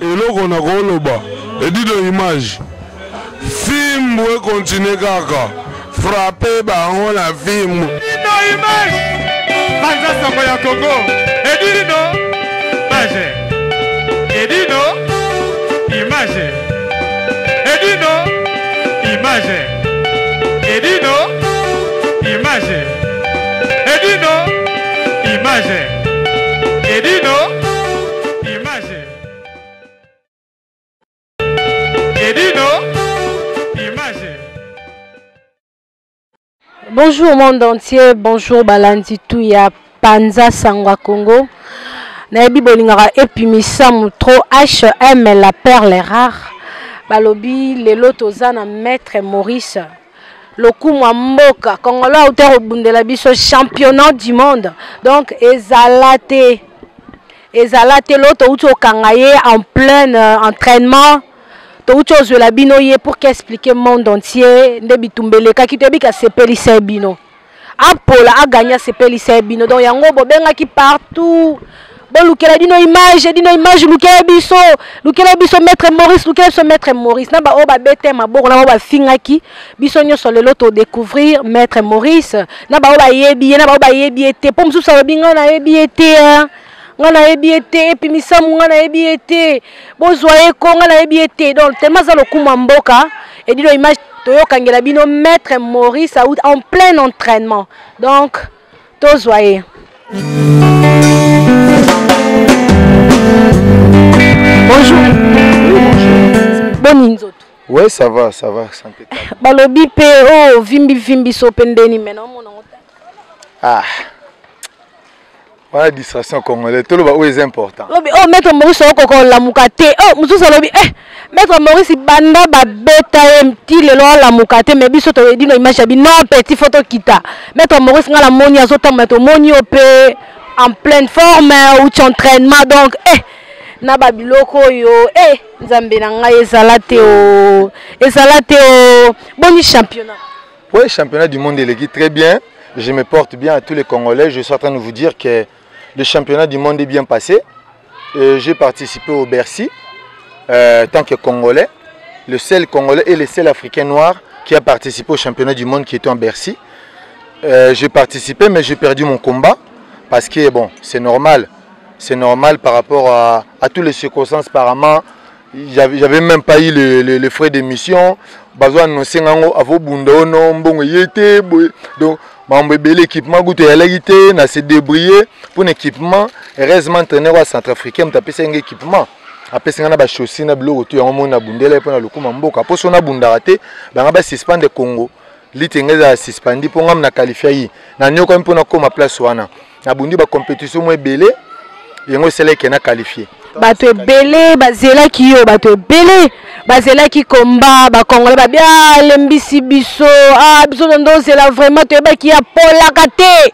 Eloko nakoloba edido image fimbu ekontinue kaka frappe bango na fimbu. Edino image banza sango ya Congo edino image edino image edino image edino image edino image edino image edino image. Bonjour monde entier, bonjour balandi tout ya Panza Sangwa Congo. Nayebi bolingaka epimisamu trop HM la perle rare. Balobi lelo toza na maître Maurice lokumu ya mboka congolais auta kobundela biso championnat du monde donc ezala te ezala te lo touti okanga ye en plein euh, entraînement touti ozwela bino ye pour qu'expliquer monde entier nde bitumba elekaki toyebi kasepelisa ye bino apola aganye asepelisa ye bino donc yango bobengaki partout bolukela bino image dino image lukela biso lukela biso maître maurice lukela biso maître maurice na baoyo babete maboko na baoyo bafingaki biso nyonso lelo todécouvrir maître maurice na baoyo bayebi ye na baoyo bayebi ye te mpo mosusu alobi ngai nayebi ye te ngai nayebi ye te epi misamu ngai nayebi ye te bozwa ye ko ngai nayebi ye te donc tellement aza lokumu ya mboka edino image toyokangela bino maître maurice out en plein entraînement donc tozwa ye. Bonjour. Oui, bonjour. Boni nzoto. Oui, ça va, ça va, santé. Balobi pe oh vimbi vimbi so pendeni mais non mon Ah. Voilà distraction congolais, tout le ba oyo important. Lobi oh maître Maurice okoko lamuka te. Oh mususu alobi eh maître Maurice banda ba beta ye ti lelo alamuka te mais biso to dino image ya bi non petit photo kita. Maître Maurice nga la moni azotambola to moni yo pe en pleine forme ou tu entraînement donc eh na ba biloko oyo eh nzambe na ngai ezala te o ezala te o boni championnat. Oui, championnat du monde eleki très bien. Je me porte bien à tous les Congolais. Je suis en train de vous dire que le championnat du monde est bien passé. J'ai participé au Bercy tant que Congolais. Le seul Congolais et le seul Africain noir qui a participé au championnat du monde qui était en Bercy. J'ai participé, mais j'ai perdu mon combat parce que bon, c'est normal. C'est normal par rapport à toutes les circonstances. Apparemment, j'avais même pas eu le frais d'émission. Bazo annoncer ngango avo bunda ono mbongo yete boye. Donc mambo ebele équipement goûte eyalaki te, na se débrouiller pour équipement. Heureusement entraîneur wa centrafricain moto apesi nga équipement. Apesi nga na ba chaussures na biloko tout yango moni na bundela mpo na lokuma mboka. Po so na bundaka te, banga ba suspendre Congo. Lite nga ezala suspendi mpo ngam na qualifia ye. Na nyokwami mpo nakoma place wana. Nabundi ba compétition mo ebele, yango esalaki na qualifié. Bato ebele bazelaki yo, bato ebele bazelaki komba, ba Congolais babi ah, alembisi biso, ah, biso tondo ozela vraiment toyebaki apolaka te.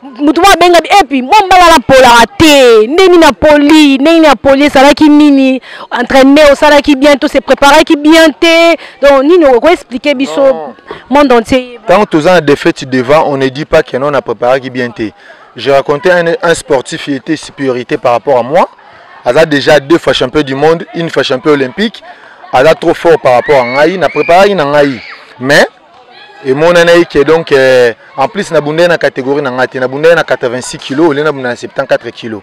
Moto moko abenga bi, et puis mwa mbala napolaka te, ndenge nini apoli, ndenge nini apoli, esalaki nini, entraîner osalaki bien to se préparaki bien te, donc nini oko expliquer biso monde entier. Tant toza na défaite devant, on ne dit pas que non on a préparé bien te. J'ai raconté un sportif qui était supériorité par rapport à moi. Aza déjà 2 fois champion du monde, 1 fois champion olympique. Aza trop fort par rapport à ngai, na préparé na ngai. Mais et mon anaï qui est donc en plus na bundé na catégorie na ngai, na bundé na 86 kilos, au lieu na bundé na 74 kilos.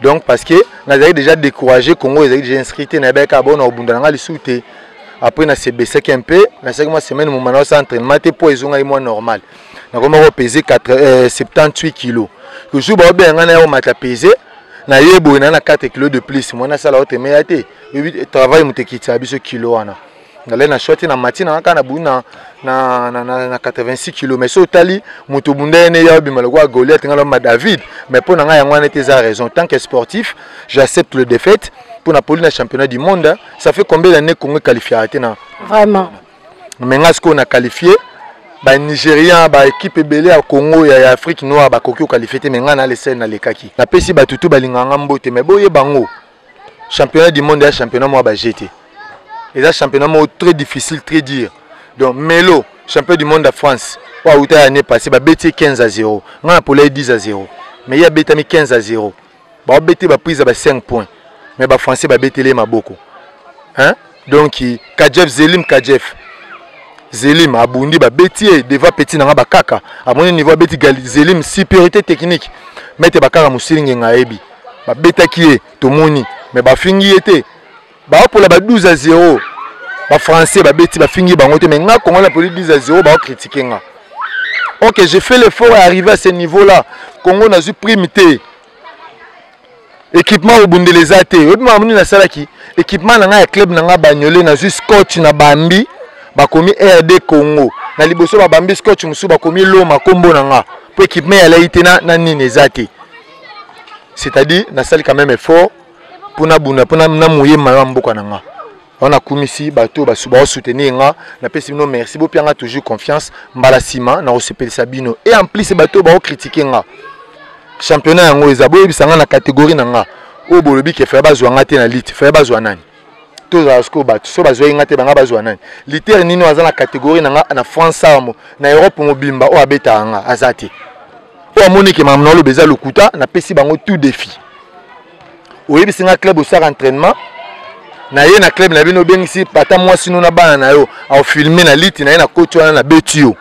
Donc parce que nazali déjà découragé, Congo ezali déjà inscrit na beka bon na bunda na ngai lisuté. Après na se baissé un peu, na saki moi semaine mon mana sa entraînement te po ezonga moi normal. Na koma ko peser 78 kilos. Que jour ba benga na yo mata peser na yebo na na 4 kilos de plus, moi na sala ote meya te. Ebi travail mutekitsa biso kilo wana. Na le na shoti na matina na kana bu na na na na, na 86 kilos mais so tali moto bunda ne ya bima lokwa Goliath ngalo ma David mais pona nga yango wana te za raison tant que sportif j'accepte le défaite pour na poli na championnat du monde. Ça fait combien d'années qu'on est qualifié à Athéna? Vraiment. Mais nga ce qu'on a qualifié ba Nigérian ba équipe ebele ya Congo ya Afrique noire ba koki qualifié te mais nga na les na lekaki. Na pesi ba tutu ba linganga mbote mais boye bango championnat du monde ya championnat moi ba GT. Et ça championnat moi très difficile, très dur. Donc Melo champion du monde de France wa uta année passée ba beti 15-0. Nga na poli 10-0. Mais il y a betami 15-0. Ba beti ba prise ba 5 points. Mais bafrançais babeteli ye maboko, hein? Donc Kajef, Zelim, Kajef Zelim abundi, babeti ye devant petit na nga bakaka, amoni niveau abeti Zelim, supériorité technique. Maître bakaka mosili ngenga ayebi, babetaki ye, tomoni, mais bafingi ye te. Baopola ba 12 à 0, bafrançais babeti, bafingi bango te. Mais nga Kongo na poli 10 à 0, baocritiquer nga. Ok, j'ai fait l'effort à arriver à ce niveau là. Congo nazwi prime te, équipement obundela eza te. Oyebi makambo nini nasalaki? Équipement na ngai ya club na ngai Banyole, nazwi scotch na bambi, bakomi RD Congo na liboso, babambi scotch mosusu, bakomi Loma, nkombo na nga, mpo équipement eyalaki te na nini eza te. C'est-à-dire nasali quand même effort mpo nabunda mpo namoyema ya mboka na nga wana. Nakumisi bato oyo baosoutenir nga, napesi bino merci, bopia nga toujours confiance. Mbala nsima nakosepelisa bino. Et en plus, bato oyo baocritiquer nga, championnat yango eza, boyebisa nga na catégorie na nga oyo bolobi ke faya bazwa nga te na lutte, faya bazwa nani? Tozala sikoyo bato so bazwaki nga te, banga bazwa nani? Lutteur nini oyo aza na catégorie na nga na France awa, na Europe mobimba, oyo abetaka nga? Aza te. Oyo amoni ke makambo na oloba eza lokuta, napesi bango tout défi. Oyebisi nga club osala entraînement na ye, na club na bino, obengisi ata mwasi no na bana na yo, aofilmer na lutte na ye na koti wana, na beti yo,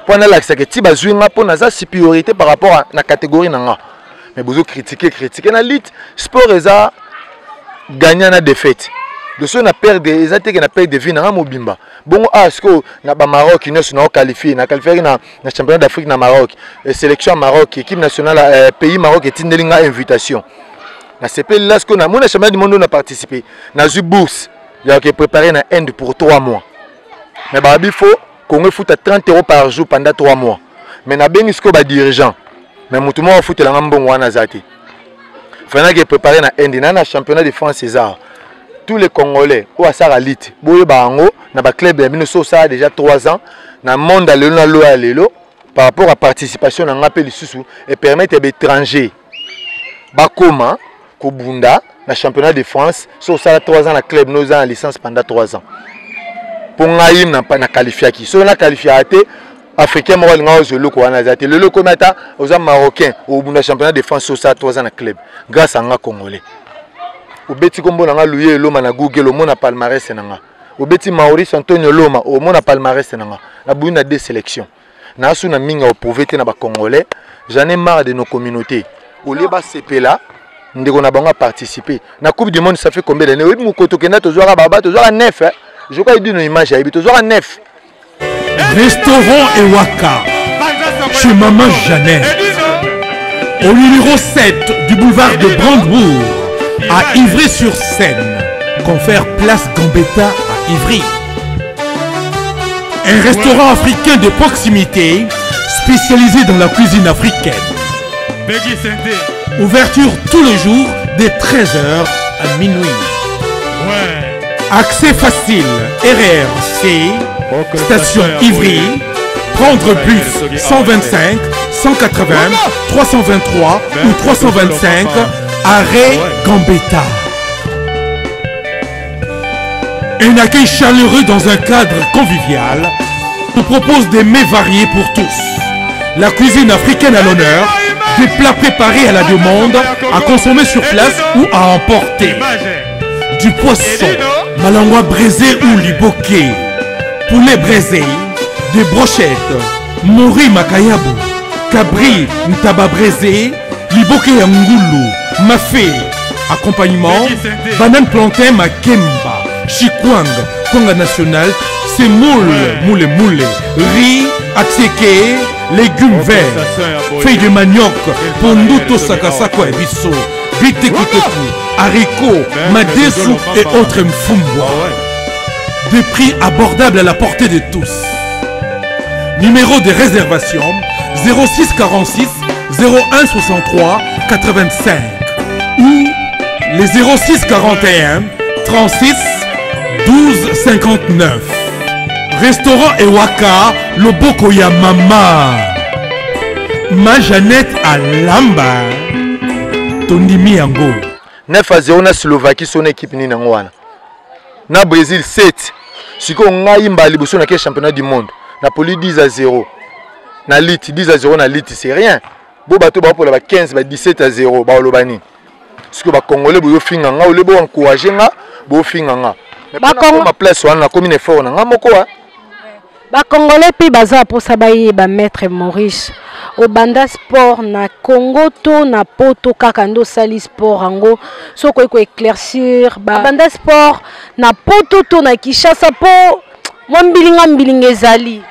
mpo nalakisaka ti bazwi nga mpo naza supériorité par rapport na catégorie na nga. Mais bozo critiquer, critiquer na lutte. Sport eza gagnant na défaite. De so na perdre, eza teke na perdre vie na nga mobimba bongo. Ah, sikoyo na bamaroc nyonso na oqualifier, na qualifiaki na championnat d'Afrique na Maroc, sélection ya Maroc, équipe nationale, pays Maroc etindeli nga invitation, nasepeli. La sikoyo namoni na championnat du monde oyo na participer, nazwi bourse ya ke préparer na Inde pour 3 mois. Mais babi faut Congo efuta 30 € par jour pendant 3 mois. Mais nabengi sikoyo badirigeant, mais motu moko afutelanga mbongo wana aza te. Fanaki préparé na Inde na championnat de France. Eza tous les Congolais oyo asala lutte, boyeba yango na baclub ya bino. So osala déjà 3 ans na monde ya lelo, na lo ya lelo, par rapport à participation na nga mpe lisusu epermettre baétranger bakoma kobunda na championnat de France. So osala 3 ans na club no, oza na licence pendant 3 ans. Mpo ngai na qualifiaki, soki na qualifiaka te, africain moko alinga ozwa eloko wana aza te. Lelo ekomi ata oza marocain, obunda championnat de France osala 3 ans na club. Grâce à nga congolais, obeti nkombo na nga Luye Eloma na Google, omona palmarès na nga. Obeti Maurice Antonio Loma, omona palmarès na nga. Nabuyi na deux sélections, nasu na mingi aprouver te na bacongolais. J'en ai marre de nos communautés. Olie basepela ndeko na bango aparticiper na Coupe du monde, ça fait combien d'années? Oyebi mokolo tokenda, tozwaka baba, tozwaka 9. Je crois edino image ayebi, tozwaka 9. Restaurant Ewaka, chez Maman Jeannette, au numéro 7 du boulevard de Brandebourg, à Ivry-sur-Seine, confère place Gambetta à Ivry. Un restaurant africain de proximité, spécialisé dans la cuisine africaine. Ouverture tous les jours des 13h à minuit. Accès facile, RRC, station Ivry, prendre bus 125, 180, 323 ou 325, arrêt Gambetta. Un accueil chaleureux dans un cadre convivial nous propose des mets variés pour tous. La cuisine africaine à l'honneur, des plats préparés à la demande, à consommer sur place ou à emporter. Du poisson, malangwa braisé ou liboké, poulet braisé, des brochettes, mori makayabu, cabri ntaba braisé, liboké ya ngulu, mafé, accompagnement, banane plantain makemba, chikwang, kwanga national, semoule, moule moule, riz, attiéké, légumes verts, feuilles de manioc, pondu to sakasako ya biso, bitekuteku, haricots, madesu et autres mfumbwa. Des prix abordables à la portée de tous. Numéro de réservation: 06 46 01 63 85 ou les 06 41 36 12 59. Restaurant Ewaka, loboko ya mama. Ma Jeannette alamba. Tondimi yango. 9 à 0 na Slovaquie, so na équipe nini yango wana, na Brésil 7. Sikoyo ngai mbala liboso nake championnat du monde, napoli 10 à 0 na lutte. 10 à 0 na lutte, c'est rien. Bo bato baopola ba 15, ba 17 à 0, baoloba nini? Sikoyo bacongolais boyofinga nga ole boencourage nga, bofinga nga. Bakoma place wana nakomi na effort na nga moko. Bacongolais mpe baza mposa bayeba, maître Maurice, obanda sport na Congo to na Poto kaka nde osali sport yango? Soki okoki koéclaircir, banda sport na Poto to na Kinshasa, mpo mwa mbilinga mbilinga ezali.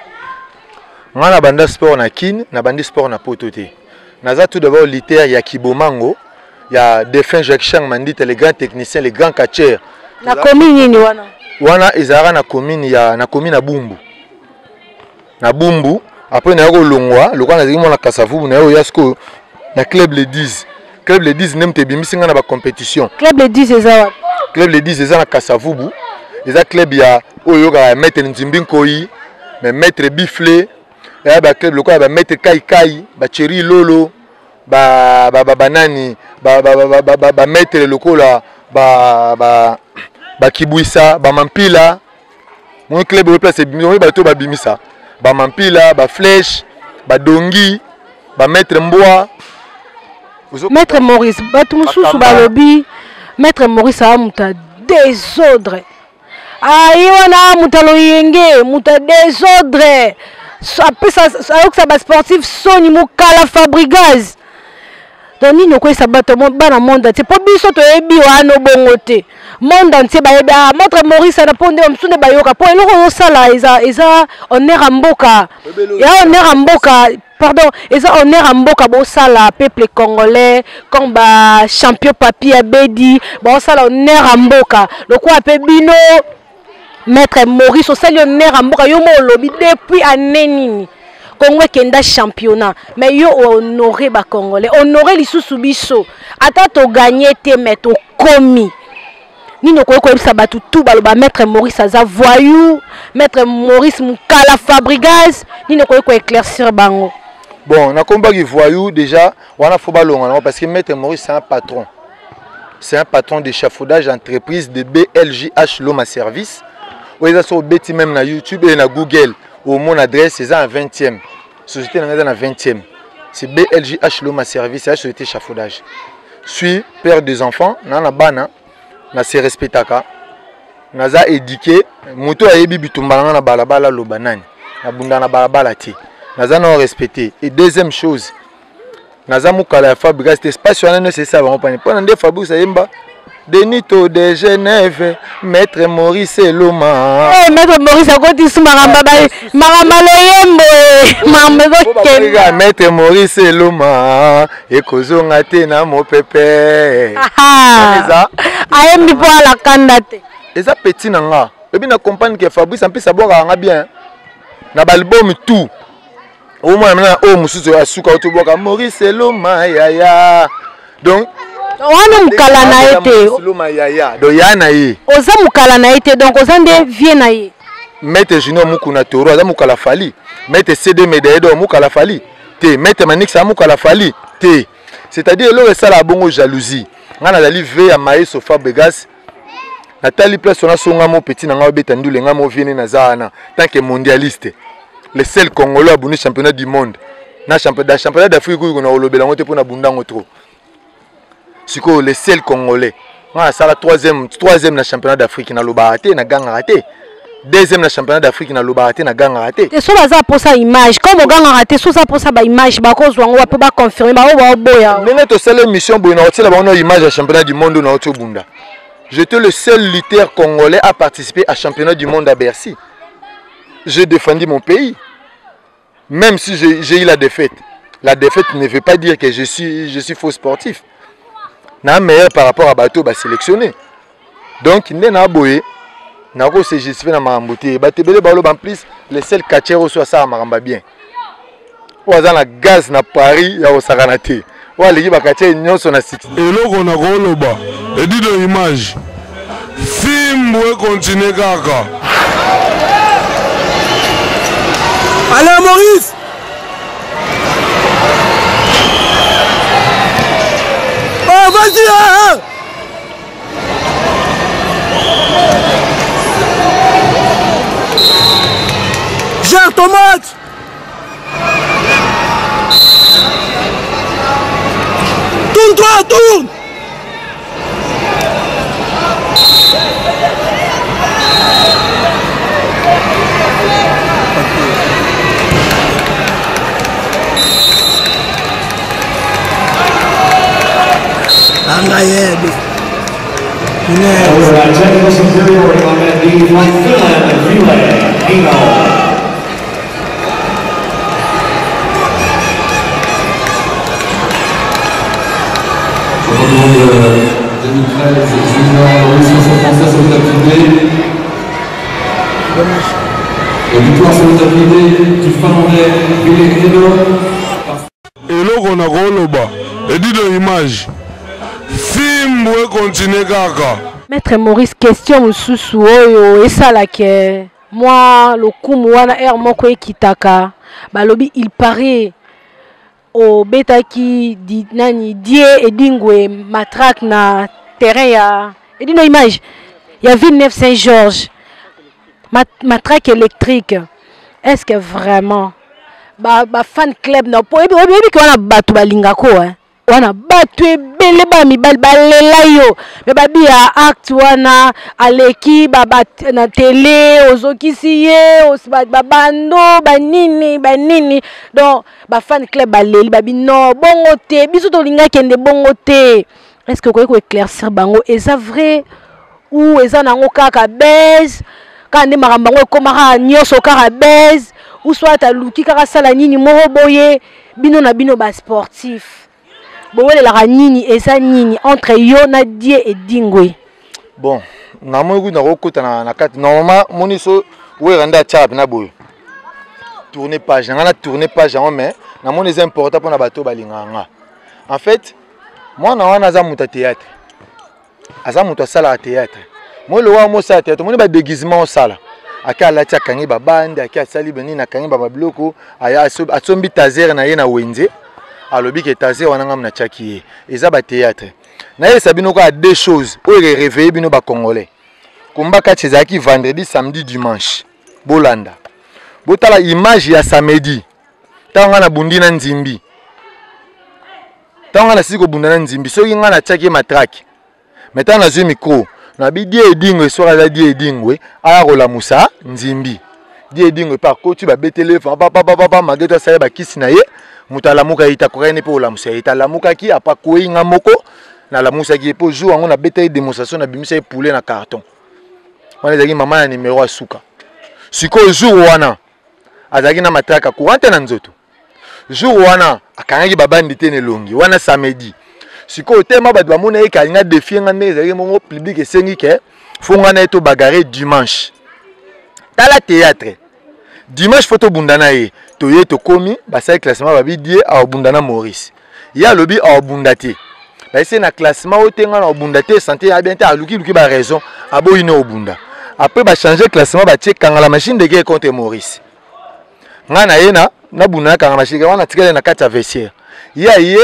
Nga na banda sport na Kin, nabandi sport na Poto te. Naza tout d'abord lutteur ya Kibomango ya défunt Jacques Chang Mandita, le grand technicien, le grand catcheur. Na commune nini wana? Wana ezalaka na commune ya na commune ya Bumbu, na Bumbu. Après naya kolongwa lokola nazalaki mwana Kasavubu, naye oya sikoyo na club le 10. Club le 10 nde moto ebimisi ngai na bacompétition. Club le 10 eza wapi? Club le 10 eza na Kasavubu, eza club ya oyo oyokaka ya maître Nzimbi Nkoi, mais maître Bifle ya baclub lokola bamaître Kaikai, bacheri Lolo, banani, bamaître lokola bakibwisa, bamampila. Moi club oyo place ebimi oyo bato babimisa bamampila, baflèche, badongi, bamaître mbwa. Maître Maurice, bato mosusu balobi maître Maurice aa moto ya désordre, aye wana moto aloyenge, moto ya désordre, apesa ayokisa basportif soni, mokala Fabrigaz. Donc nini okoyesa bato bana monde entier? Mpo biso toyebi wana obongo te, monde entier bayebi ah, maître Maurice ana, mpo nde bamosusu nde bayoka, mpo eloko oyo osala eza eza honneur ya mboka, ya honneur ya mboka, pardon, eza honneur ya mboka. Bosala peuple congolais comme bachampion Papi Abedi, baosala honneur ya mboka lokola mpe bino. Maître Maurice, osali honneur ya mboka. Yo mo olobi depuis année nini Congo ekenda championnat, mais yo honore bacongolais, honore lisusu biso. Ata toganye te, mais tokomi. Nini okoki koyebisa bato tu baloba maître Maurice aza voyou, maître Maurice mokala Fabrigaz? Nini okoki koéclaircir bango? Bon, nakombaki voyou déjà wana, fo balonga nango, parce que maître Maurice, c'est un patron, c'est un patron d'échafaudage, entreprise de BLJH Loma Service oyo eza. So obeti même na YouTube et na Google, omona adresse eza na 20e. Société na ngai eza na 20e, c'est BLJH Loma Service, ya société échafaudage. Suis père des enfants, na na bana, na se respectaka, naza éduqué. Moto ayebi bitumba na ngai na balabala, aloba nani nabunda na balabala te, naza na respecté. Et deuxième chose, naza mokala ya Fabrigas te. Espace wana nyonso esala bango pani mpona nde Fabrice ayemba Denito de Genève, maître Maurice Eloma. Hey, maître Maurice akotisi makambo makambo loyembo, makambo ezokende. Maître Maurice Eloma ekozonga te na mopepe. Eza ayembi mpo alakanda te. Eza petit na nga, ebi na comprendre ke Fabrice en plus abwakaka nga bien na baalbum tout. Omona mina oyo mosusu asuka oyo tobwaka Maurice Eloma yaya. Donc wana mokala na ye te. Eloma yaya, donc ya na ye. Oza mokala na ye te, donc oza nde vie na ye. Maître Junior Mukuna Toro aza mokala Fali, maître CD médaille d'or mokala Fali te, maître Manix aza mokala Fali te. C'est-à-dire eloko esalaka bongo jalousie. Ngai nazali ve ya Maeso Fabregas, natali place wana songa mo petit na ngai obeta ndule, ngai mo viene naza wana tant que mondialiste, le seul congolais abuni championnat du monde na championnat d'Afrique oyo na kolobela yango te mpo na bundango trop. Sikoyo le seul congolais ngai nasala troisième na championnat d'Afrique, nalobaka te, nagangaka te. Deuxième na championnat d'Afrique, nalobaka te, nagangaka te. Te, so baza mposa image, comme ogangaka te, so oza mposa baimage, bakozwa yango mpo baconfirme bao baoboya. Ndenge tosala émission boye, nakotiela bango na image ya championnat du monde oyo nauti obunda. J'étais le seul lutteur congolais à participer à championnat du monde à Bercy. J'ai défendu mon pays, même si j'ai eu la défaite. La défaite ne veut pas dire que je suis faux sportif. Na meilleur par rapport à bato basélectionné. Donc nde na boye nakose justifie na makambo te. Bato ebele baloba, en plus le seul catcheur oyo so asala makambo ya bien, oyo aza na gaz na Paris ya kosakana te, oyo aleki bacatcheur nyonso na succès. Eloko na koloba, Edido Image, fimbu ekontinue kaka. Allez Maurice. Oh vas-y hein, hein. Gère ton match. Tourne-toi, tourne. by technical superiority on that D from Finland, Ville Heino. Champion du monde 2013, junior Maurice français sur le tapis B. Et victoire sur le tapis B du Finlandais Ville Heino. Eloko nakoloba, Edido Image, fimbu ekontinue kaka. Maître Maurice, question mosusu oyo esalaka mwa lokumu wana heure moko ekitaka, balobi il paraît obetaki di, nani Die Edingwe matraque na terrain ya Edino Image ya Villeneuve Saint-Georges, matraque électrique. Est-ce que vraiment ba fan club na po oyebi ke wana bato balingako, hein? Wana bato ebele ba mibali balela yo, me babi ya acte wana aleki ba, ba, na tele ozokisi ye babando banini banini, donc ba fan club baleli, babi non, bongo te, biso tolinga kende bongo te. Est ce que okoki koéclaircir bango, eza vrai ou eza nango kaka base, kaka nde makambo yango ekomaka nyonso kaka base, ou soit aluki kaka asala nini moko boye? Bino na bino basportif bowelelaka nini? Eza nini entre yo na Die Edingwe? Bon, namoni kutu nakokota na kati. Normalement moni so wera nde atiaka mpena boye tourner page na ngai, na tourner page yango, mais namoni eza important mpona bato oyo balingaka nga. En fait, mwana wana aza moto ya théâtre, aza moto asalaka théâtre. Moi lowa mosala théâtre, omoni badéguisement osala, ake alati, akangi babande, ake asali benini, akangi babiloko, asombi taser na ye na wenze, alobi ke taser wana ngai natiaki ye. Eza bathéâtre. Nayebisa bino kaka deux choses oyo eréveille bino bacongolais. Komba kati ezalaki vendredi, samedi, dimanche. Bolanda, botala image ya samedi, ntango ngai nabundi na Nzimbi. Ntango ngai nasili kobunda na Nzimbi, soki ngai natiaki ye matraque, mais ntango nazwi micro, nabi Die Edingwe, soki aza Die Edingwe, aya kolamusa Nzimbi. Die Edingwe mpe akoti, babetele papapapapa, mageto asali bakisi na ye, moto alamuka ye te, akokaki ne mpe kolamusa ye te. Alamukaki apa akwei, nga moko nalamusaki ye, mpo jour yango nabeta ye démonstration, nabimisa ye poulet na carton. Wana ezalaki mama ya numero ya suka. Sikoyo jour wana azalaki na matraka courant te na nzoto, jour wana akangaki babandi te na elongi wana samedi. Sikoyo tema bato bamona ye kalinga défier nga, ndenge ezalaki mongo public esengi ke fo nga na ye tobagarre dimanche. Tala théâtre, dimanche fo tobunda na ye. Toye, tokomi, basali classement, babi Die aobunda na Maurice. Ye alobi aobunda te, bayese na classement oyo te, nga na obunda te, santé ya bien te, alukiluki baraison, aboyi ne obunda. Après bachange classement, batie Kangala Machine de guerre contre Maurice. Ngai na ye na nabunda na Kangala Machine wana, tikali na kati ya vestiaire, ye aye.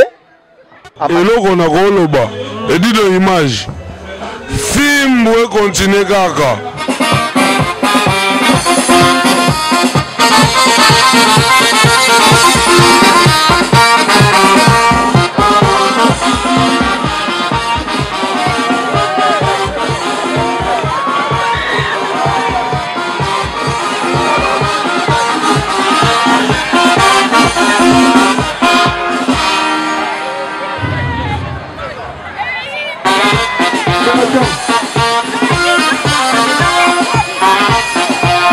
Eloko nakoloba, Edido Image, fimbu ekontinue kaka.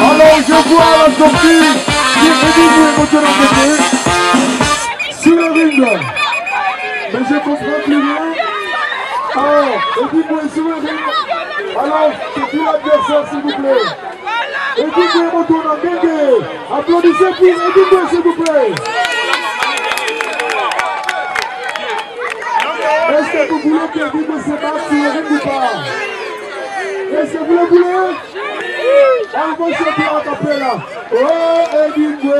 Alors je vois la sortie d'Edingwe Motonangeke sur le ring. Mais je comprends plus rien. Alors, Edingwe sur le ring. Alors, c'est qui l'adversaire, s'il vous plaît? Edingwe Motonangeke. Applaudissez pour Edingwe, s'il vous plaît. Est-ce que vous voulez que Edingwe se batte sur le ring ou pas? Est-ce que vous le voulez? On va chanter a cappella. Oh, Edingwe,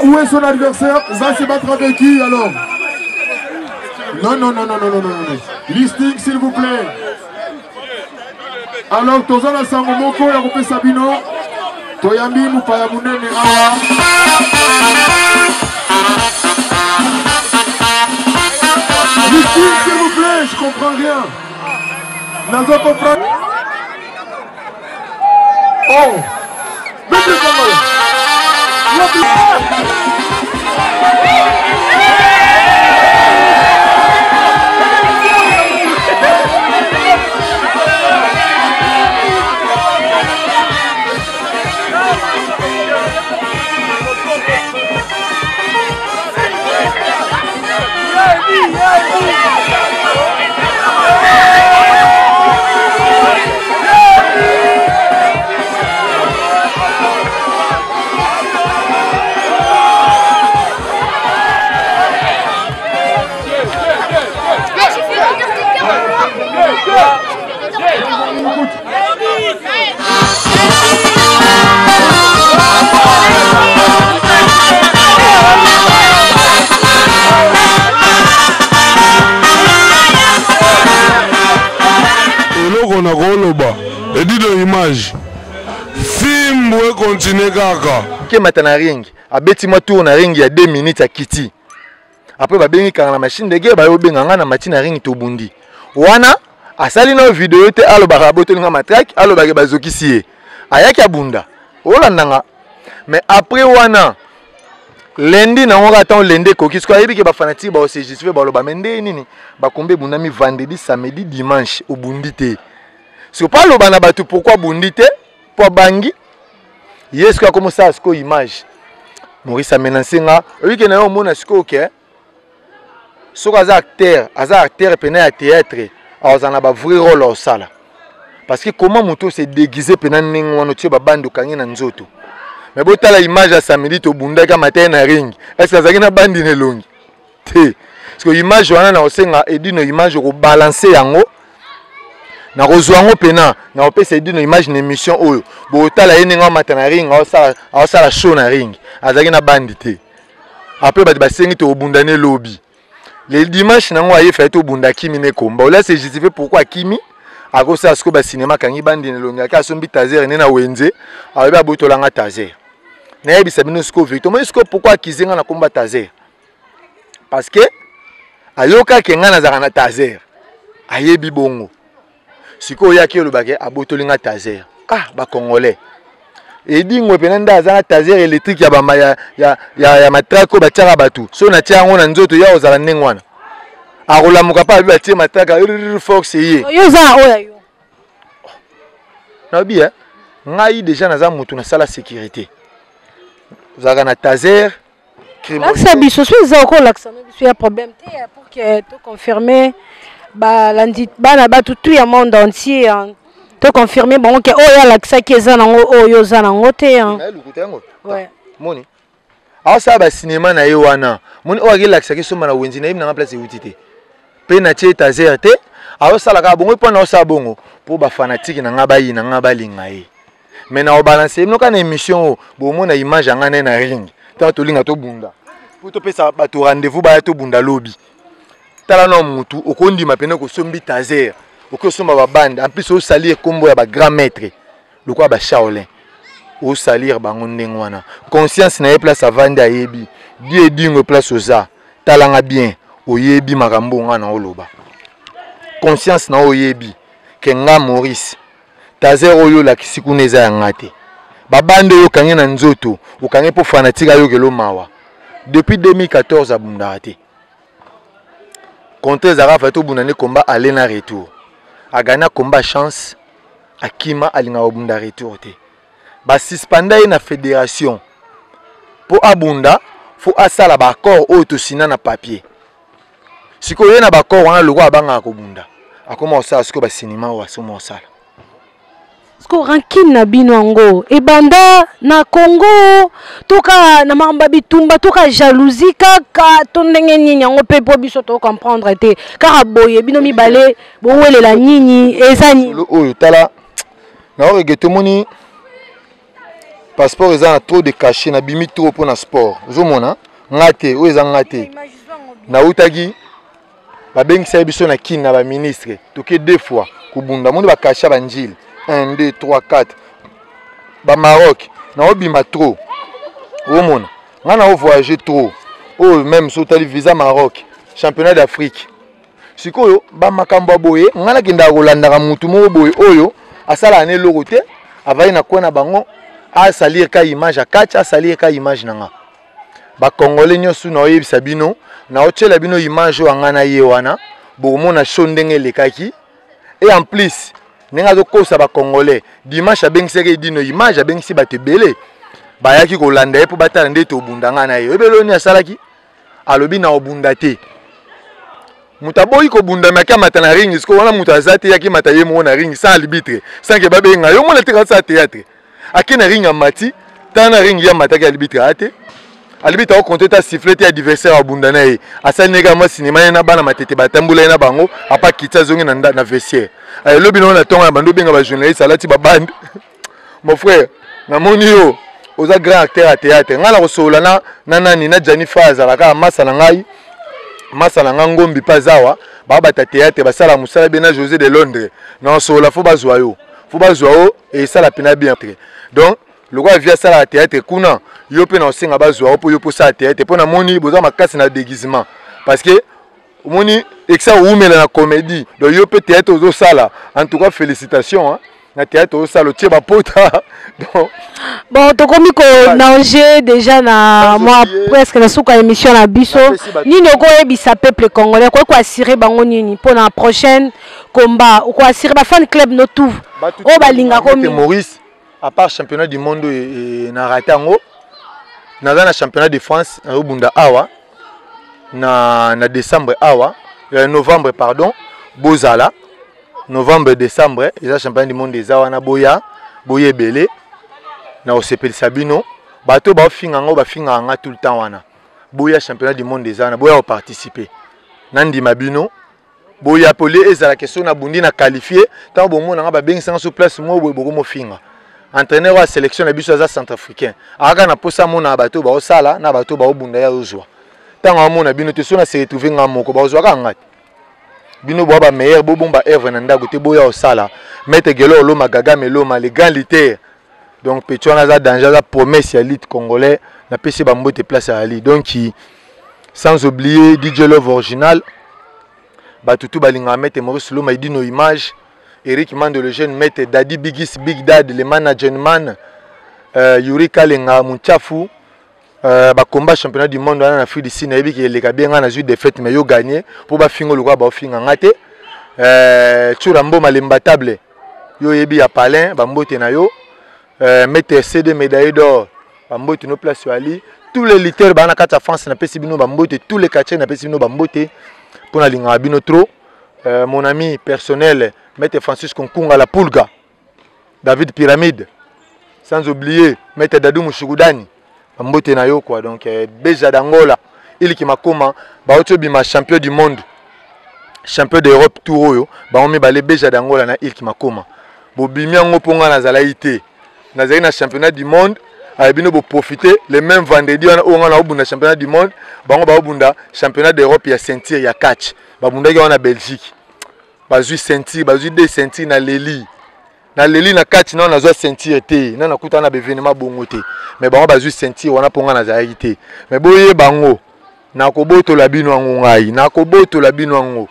où est son adversaire? Va se battre avec qui alors? Non, non, non, non, non, non, non, non. Listing, s'il vous plaît. Alors, toza na sango moko ya kopesa bino. Toyambi mopaya monene awa. Listing, s'il vous plaît, je comprends rien. Nazo comprendre. Oh! Mettez le. Edido image fimbu ekontinue kaka. Kemata na ring abeti mwa tour na ring ya 2 minutes akiti après babengi kanga na machine de guerre baye obenga nga na mati na ring tobundi wana asali na video te alobaka abotoli nga matraque alobaka bazokisi ye ayaki abunda olanda nga mais après wana lundi nango kaka ntango lundi ekoki sikoyo ayebi ke bafanatike baose justifie baloba me nde nini bakombe ebundami vendredi samedi dimanche obundi te sikoyo mpo aloba na bato pourkui abundi te mpo abangi ye sikoyo akomosala sikoyo image maurice amenance nga oyebi ke na yo omona sikoyo ke soki aza acteur aza acteur pena ya théâtre azala na ba vrai rôle osala parce que comment moto se déguise pena ndenge wana otie babande okangi na nzoto mais botala image ya samedi tobundaki amata ye na ring est ce azalaki na bandi na elongi te parce que image wana na kosenga edino image okobalanse yango nakozwa yango mpena nakopesa edino image na émission oyo botala ye ndenge amata na ring aosala show na ring azalaki na bandi te après bato basengi tokobunda ne lobi le dimanche nango aye faye tobunda akimi ne komba ola se justifie pourquoi akimi akosala sikoyo basinema akangi bandi na elongi ake asombi tazer ne na wenze alobi abotolanga tazer nayebisa bino sikoyo verité omoni sikoyo pourquoi akize nga na komba tazer parce que ayokaki nga nazalaka na tazer ayebi bongo sikoyo oyaki olobake abotoli nga tazer ah bacongolais edingwe mpena nde aza na tazer électrique ya, bama, ya, ya, ya, ya matrake oyo batiaka bato so natia yango na nzoto ya ozala ndenge wana akolamuka mpe abi batie matrake force ye yo oza na oyo yo nayebi eh, ngai deja naza motu nasala sécurité ozalaka na tazer lakisa biso so eza okolakisa no biso ya problème te pour que to confirmer balandi bana bato tout ya monde entier hein. to confirmer bango ke oyo alakisaki eza nango oyo oza nango te hein. Lukuta yango moni aosala basinema na ye wana moni oyo akelakisaki somba na wenzi nayebi nanga place euti te mpe natie tazer te aosala kaka bongo mpo na osala bongo mpo bafanatike na ngai bayina ngai balinga ye mais na obalanse bino kaka na émission oyo bomona image ya ngai naye na ring ntango tolinga tobunda mpo topesa bato rendez-vous baya tobunda lobi tala na mutu okondima pene kosombi tazer okoki osomba babande en plus osalir nkombo ya bagrand maître lokola bashaolin osalir bango ndenge wana conscience na ye place avandi ayebi die edingo place oza talanga bien oyebi makambo nga na oloba conscience na oyebi ke nga maurice Tazer oyo olakisi kuna eza ya nga te. Ba bande oyo okangi na nzoto, okangi mpo fanatique ayokelo mawa. Depuis 2014 abundaka te. Contrat ezalaka fallait tobunda nde combat aller na retour. Agagna combat chance, akima alingaka kobunda retour te. Ba suspenda ye na fédération mpo abunda faut asala ba accord oyo tosina na papier. Sikoyo ye na ba accord wana lokola abangaka kobunda akoma kosala sikoyo basinema oyo asoma kosala. Sikoyo rancune na bino yango ebanda na Congo to kaka na makambo ya bitumba to kaka jalousie kaka to ndenge nini yango mpe mpo biso to comprendre te kaka boye bino mibale bowelela nini eza nini? Oyo tala na oregete omoni passeport eza na trop de cachet nabimi trop mpo na sport ozomona nga te oyo eza nga te nautaki babengisaki biso na kin na baministre toke deux fois kobunda moni bacachet ya banjile 1 2 3 4 bamaroc naobima trop omona nga nao voyage trop oyo meme so otali visa maroc championnat d'afrique sikoyo bamakambo ya boye ngai nakendaka kolandaka motu moko boye oyo asalaka na eloko te avandi na coin na bango asalir ka image ya catch asalir ka image na nga bacongolais nyonso naoyebisa bino naotyela bino image oyo ngai na ye wana bokomona show ndenge elekaki et en plus ndenge azokosa bacongolais dimanche abengisaki edino image abengisi bato ebele bayaki kolanda ye mpo batala nde tobunda ngai na ye oyebeli oyo nini asalaki alobi na obunda te moto aboyi kobunda me akamata na ring sikoyo wana moto aza te yaki mata ye moko na ring sans arbitre sans ke babenga yo mona te kasa théâtre ake na ring amati tala na ring ye amataki arbitre aya te arbitre akokonte ta siffle te adversaire abunda na ye asali neka mwa sinema ye na bana matete batambola ye na bango apa kiti azongi na, na vestiaire elobi nango na ntongo na bando obenga bajournaliste alati babande mon frère namoni yo oza grand acteur ya théâtre ngai nakosolola na, na nani na jani fa azalaka masa na ngai masa na ngai ngombi mpe azawa babata théâtre basala mosala be na josé de londres nakosolola fo bazwa yo Faut bazwa o esala pena bien. Donc lokola vie asalaka théâtre kuna, yo mpe na osenga bazwa o mpo yo mpo osala théâtre, mpo namoni boza makasi na déguisement, parce que omoni ekisa owumela na comédie. Donc yo mpe théâtre ozosala, en tout cas félicitations, hein? Na théâtre ozosala, otie bapota, donc Bon, tokomi konanger déjà na mwa presque na suka émission na biso. Nini okoyebisa peuple congolais? Okoki koassure bango nini mpo na prochaine combat? Okoassure bafan club no tout oyo balingako mingi? Maurice, à part championnat du monde na rate yango, naza na championnat de France, nazobunda awa na décembre awa, novembre pardon. Bozala novembre, décembre, eza championnat du monde, eza wana. Boya, boya ebele na kosepelisa bino. Bato baofinga yango, bafingaka nga tout le temps wana. Boya, championnat du monde eza wana, boya koparticipe, nandima bino. Boya pole ezalaka so nabundi na qualifie. Ntango bomonanga babengisanga so place moko boye, bokomofinga entraîneur oyo ya sélection na biso aza centrafricain, akaka na mposa amona bato baosala na bato baobunda. Ya ozwa ntango amona bino te, so na se retrouve nga moko, bazwaka nga te. Bino boa bameilleur, bobomba œuvre na ndako te, boya osala. Maître Gelo Oloma, Gaga Meloma, le grand lutteur. Donc petit wana aza danger, aza promesse ya lutte congolais. Napesi bambote place ya ali. Donc sans oublier DJ Love original, bato tu balingaka maître Maurice Loma, Edino Image, Eric Mando le jeune maître, Dadi Bigis, Big Dad le manager man, Yuri Kalenga Munchafu. Bakomba championnat du monde wana na Afrique du Sud, nayebi ke eleka bien. Ngai nazwi défaite, mais yo gagné mpo bafinga lokola baofinga nga te. Tsura Mboma lembatable, yo oyebi ya palin, bambote na yo. Maître CD médaillé d'or, bambote no place yo ali. Tous les lutteurs baa na kati ya France, napesi bino bambote. Tous les quartiers, napesi bino bambote mpo nalingaka bino trop. Mon ami personnel maître Francis Konkunga la Pulga, David Pyramide, sans oublier maître Dadou Mushugudani, bambote na yo quoi. Donc Beja d'Angola, Iliki Makoma, bauti obima champion du monde, champion d'Europe tour oyo, bango mibale, Beja d'Angola na Iliki Makoma. Bobimi yango mpo nga nazalaki te, nazalaki na championnat du monde. Aye bino boprofite le même vendredi wana oyo nga naobunda championnat du monde, bango baobunda championnat d'Europe ya ceinture ya catch. Babundaki wana na Belgique, bazwi ceinture, bazwi deux ceinture. Naleli, naleli na kati nano nazwa ceinture te, na nakutana na baevenema bongo te, mais bango bazwi ceinture wana mpo nga nazalaki te. Mais boyeba yango, nakobotola bino yango, ngai nakobotola bino yango.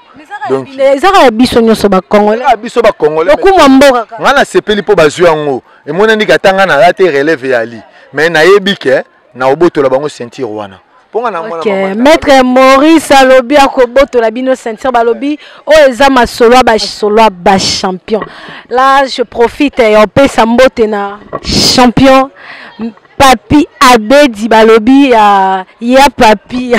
Donc ezaka ya biso nyonso bacongolais. Ya biso bacongolais. Lokumu mboka. Ngai nasepeli mpo bazwi yango, emonani ata ngai naza te, relève yali, mais nayebi ke nakobotola bango ceinture wana. Ok, maître Maurice alobi akobotola bino ceinture. Balobi oyo eza masolo ya basolo ya bachampion. Là je profite ya opesa mbote na champion Papi Abedi. Balobi ya Papi,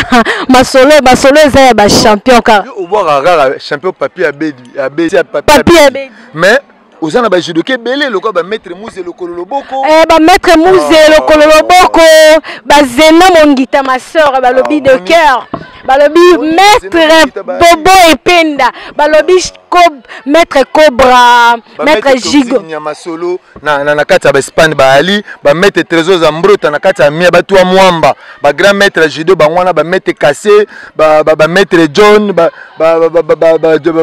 masolo masolo eza ya bachampion kaka. Obwaka kaka champion Papi Abedi, Abedi. Papi Abedi. Mais oza na bajudoka ebele lokola bamaître Muze lokolo loboko. Eh, bamaître Muze lokolo loboko, bazena Mongita, ma sœur, balobi de cœur, balobi maître Bobo Ependa, balobi maître Cobra, maître Gigo. Nyama solo na kati ya baespagne, baali bamaître Trésor Zambrota na kati ya mia bato ya mwamba, bagrand maître ya judo bango wana, bamaître Kase, bamaître John,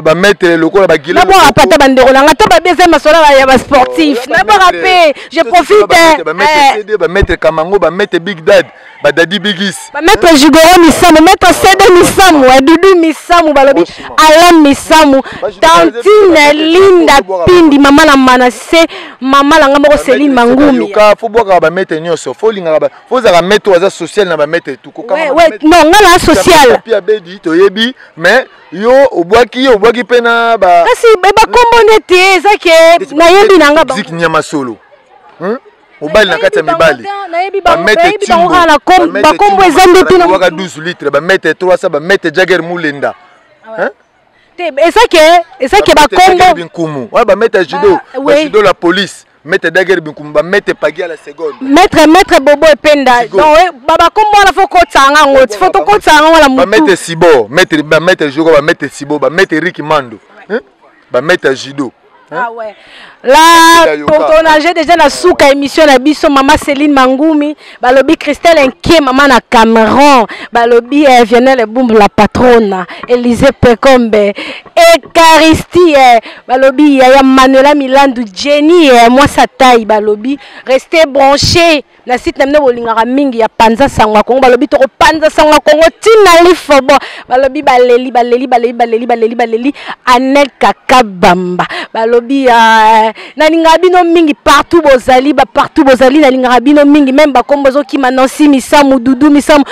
bamaître lokola. Nabwaka pata bandeko na nga to babi, eza masolo ya basportif, nabwaka mpe je profite. Bamaître CD, bamaître Kamango, bamaître Big Dad, badadi Bigis. Bamaître Jugoro Misamu, maître CD Misamu, Dudu Misamu, balobi Alain Misamu, tantine Linda Pindi, mama na Manase, mama na nga moko Celine Mangumi. Fo bwakaka bamaître nyonso, fo olingaka, fo ozalaka maître oyo aza social na bamaître tout. Non, nga na social. Abedi toyebi, mais yo obwaki, ye obwaki mpe na ba. Kasi bakombo nde te, eza ke nayebi na nga. Zik nyama solo mobali na kati ya mibali. Nayebi bango kaka na bakombo, eza nde te. Waka 12 litre, bamaître 300, bamaître Jager Mulenda. Te, eza ke bakombo. Binkumu wana, bamaître judo, bajudo la police, maître Dager Binkumu, bamaître Pagi à la seconde. Maître Bobo Ependa. Donc bakombo wana fo kotanga yango ti fo tokotanga yango wana. Bamaître Sibo, maître, bamaître judo, bamaître Sibo, bamaître Rick Mando, bamaître judo. Ah ouais. Là, tournage déjà na suka émission na biso maman Céline Mangumi, balobi Christelle Inquiet maman na Cameron, balobi eh, Vianney Bumbu la patronne, Élisée Pekombe, Eucharistie eh, balobi yaya Manuela Milandu, Jenny eh, moi sa taille balobi, restez branchés na site na bino bolingaka mingi ya panza sango ya kongo balobi tokopanza sango ya kongo ntina lifobo balobi baleli baleli baleli baleli baleli baleli anel kakabamba balobi uh, nalingaka bino mingi partout bozali ba partout bozali nalingaka bino mingi meme bakombo ezokima nansi misamu dudu misamu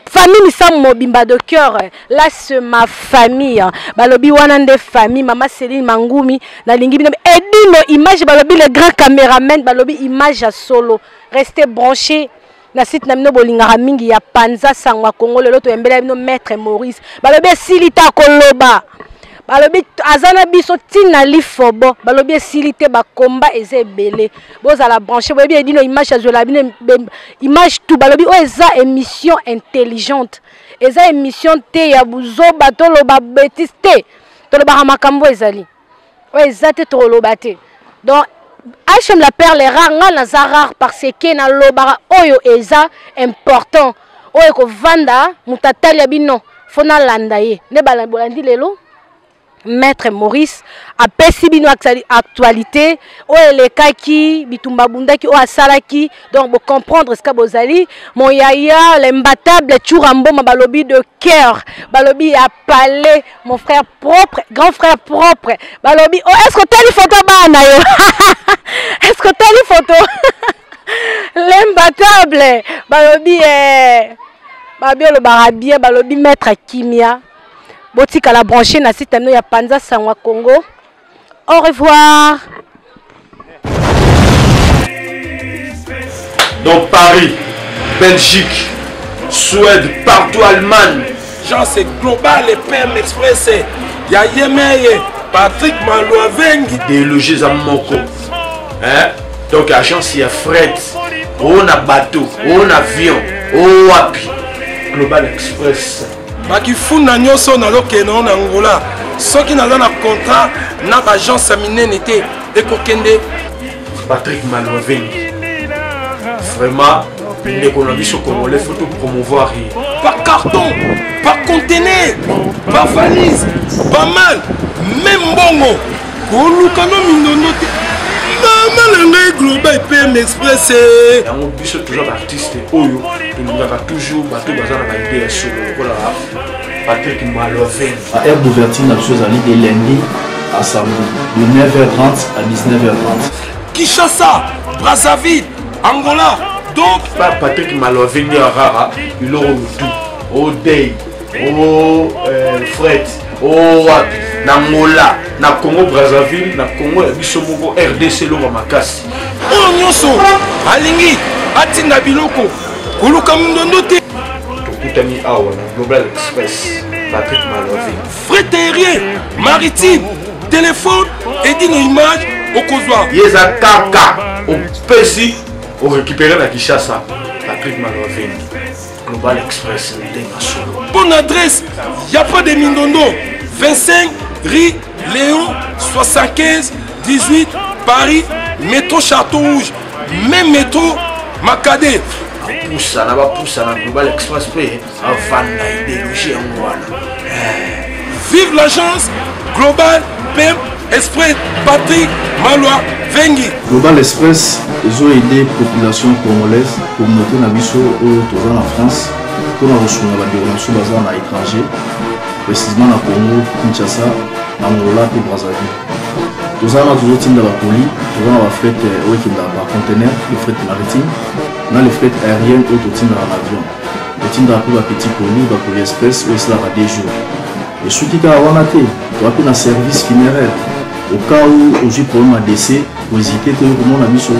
famille misamu mobimba de cœur là c'est ma famille balobi wana nde famille mama Céline Mangumi nalingi bino edino image balobi le grand caméraman balobi image ya solo restez branché na site na bino bolingaka mingi ya panza sango ya Congo lelo toyembela bino maître Maurice balobi esili ta koloba balobi aza na biso ntina lifobo balobi esili te bakomba eza ebele bozala branché boyebi edino image azwela bino image tout balobi oyo eza émission intelligente eza émission te ya buzoba toloba betise te tolobaka makambo ezali oyo eza te tokoloba te donc hm la perle rare ngai naza rare parce que nalobaka oyo eza important oyo ekovanda moto atali ya bino fo nalanda ye nde bolandi lelo maître maurice apesi bino actualité oyo elekaki bitumba abundaki oyo asalaki donc bocomprendre esika bozali mon yaya l'imbattable tshoura mboma balobi de cœur balobi ya palais mon frère propre grand frère propre balobi oh, est ce que otali photo bana na yo est ce que otali photo l'imbattable balobi eh, babi olobaka bien balobi maître kimia botikala branché na site na ya panza sangwa congo au revoir Donc Paris, Belgique, Suède, partout Allemagne. Jean c'est global et PM Express. Ya Yemeye, Patrick Malouavengi. Idéologie eza moko. Hein? Donc agence ya fret, o na bateau, o na avion, o wapi. Global Express. Bakifunda nyonso nazokende nango na Angola. Soki naza na contrat na ba agence ya minene te ekokende. Patrick Malouavengi. Vraiment, ndeko na biso congolais faut to promouvoir ye. Par carton, par conteneur, par valise, pas mal, même mbongo. Koluka no mindondo te. Mama na ngai Global PM Express. Eh. Yango biso toza ba artiste oyo tolingaka toujours bato baza na ba idée ya solo lokola Patrick Malouavengi. Ba heure d'ouverture na biso ezali de lundi à samedi de 9h30 à 19h30. Kinshasa, Brazzaville, Angola. Donc ba Patrick Malouavengi ya rara biloko mutu o day o euh, fret o wapi na Angola na Congo Brazzaville na Congo ya biso moko RDC eloko makasi. Oyo nyonso alingi atinda biloko koluka mindondo te. Tokutani awa na Global Express Patrick Malouavengi. Fret aérien, maritime, téléphone edino image okozwa. Ye eza kaka opesi orécupere na Kinshasa Patrick Malouavengi. Global Express ndenge solo. Bonne adresse, y a pas de mindondo. 25 rue Léon 75 18 Paris, métro Château Rouge, même métro Makade. Bapusana bapusana Global Express mpe avanda idéologie yango wana. Vive l'agence Global PM Express Patrick Malwa Vengi. Global Express ezo aider population congolaise, communauté na biso oyo toza na France mpona kosunga bandeko na biso baza na étranger, précisément na Congo, Kinshasa, Angola mpe Brazzaville. Toza wana tozotinda bacolis, toza na bafret oyo ekendaka par conteneur, le fret maritime na le fret aérien oyo totindaka na avion. Totindaka mpe bapetit colis, bacolis express oyo esalaka 2 jours. Esuki kaka wana te, toza mpe na service funéraire. Au cas où ozwi problème ya décès, kohésite te okomona biso,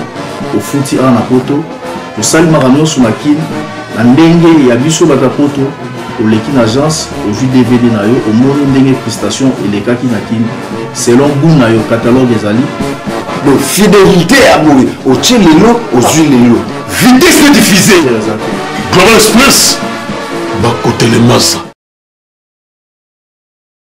ofuti awa na poto, tosali makambo nyonso na Kin na ndenge ya biso bato ya poto. Oleki na agence, ozwi DVD na yo, omoni ndenge prestation elekaki na Kin selon goût na yo, catalogue ezali. Donc fidélité ya boye, otie lelo, ozwi lelo. Vitesse diffusée. Global Express, bakotelemasa.